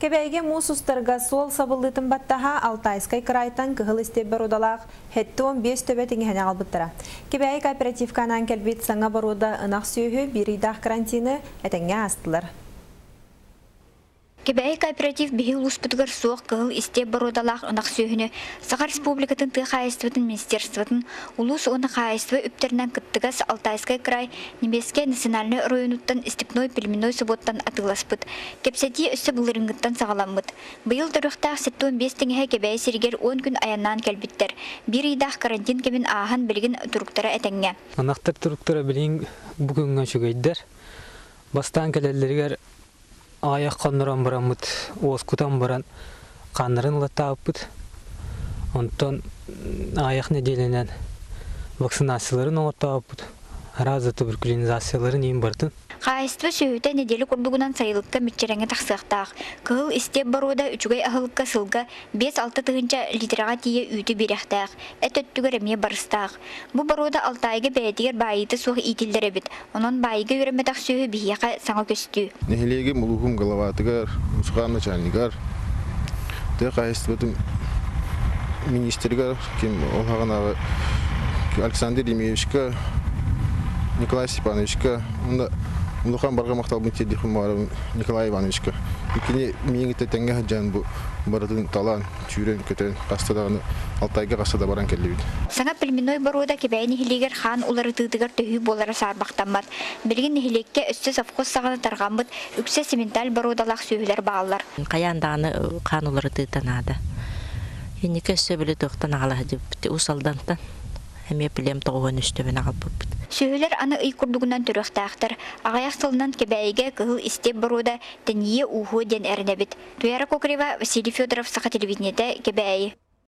Кэбээйигэ муус устарга суол сабыллыытын баттаһа Алтайскай кыраайтан кыһыл истиэп боруодалаах 75 төбө тиҥэһэни аҕалбыттара. Кэбээйи кооперативка анаан кэлбит саҥа боруода ынах сүөһү биир ыйдаах карантины этэҥҥэ аастылар. Кэбээйи кооператив биһи улууспутугар суох кыһыл истиэп боруодалаах ынах сүөһүнү Саха Республикатын тыа хаһаайыстыбатын министерствотын улуус уонна хаһаайыстыба үптэринэн кыттыгас Алтайскай край Немецкэй национальнай оройуонуттан Степной племенной собуоттан атыыласпыт. Кэпсэтии өссө былырыыҥҥыттан саҕаламмыт. Быйыл төрүөхтээх 75 тиҥэһэ Кэбээйи сиригэр 10 күн айаннаан кэлбиттэр. Биир ыйдаах карантин кэмин ааһан билигин туруктара этэҥҥэ. Ынахтар туруктара билигин бу күҥҥэ үчүгэйдэр. Бастаан кэлэллэригэр аҕыйах хоннорон бараммыт, уоскутан баран хааннарын ылаттаабыппыт. Онтон аҕыйах нэдиэлэнэн вакцинацияларын оҥортообуппут. Араас туберкулинизацияларын иин барытын. Хаһаайыстыба сүөһүтэ нэдиэлэ курдугунан сайылыкка мүччүрэҥҥэ тахсыахтаах. Кыһыл истиэп боруода үчүгэй аһылыкка сылга 5-6 тыһыынча литраҕа тиийэ үүтү биэриэхтээх, эт өттүгэр эмиэ барыстаах. Бу боруода Алтайга бэйэтигэр баайыыта суох иитиллэр эбит. Онон баайга үөрэммэтэх сүөһү биһиэхэ саҥа көстүү. Нэһилиэгим улууһум главатыгар, мусукаан начальнигар, тыа хаһаайыстыбатын министригэр ким ол хаҕынааҕы Александр Ремеевичка, Николай Степановичка, уонна улахан барҕа махталбын тиэрдиэхпин баҕарабын Николай Ивановичка. Кини миигин тэҥҥэ сылдьан бу барытын талан, сүүрэн-көтөн хаста даҕаны Алтайга хаста да баран кэллибит. Саҥа племенной боруода Кэбээйи нэһилиэгэр хаан уларытыытыгар төһүү буолара саарбахтаммат. Билигин нэһилиэккэ өссө совхоз саҕана тарҕаммыт үксэ сименталь боруодалаах сүөһүлэр бааллар. Хайаан даҕаны хаан уларытыыта наада. Инники өссө били туохтан аҕала сылдьыбыппыт Уус Алдантан эмиэ плем тоҕуһун үстөбүн аҕалбыппыт. Сүөһүлэр аны ый курдугунан төрүөхтээхтэр. Аҕыйах сылынан Кэбээйигэ кыһыл истиэп боруода тэнийиэ ууһуо диэн эрэнэбит. Туяра Кокорева, Василий Федоров, Саха телевидениетэ, Кэбээйи.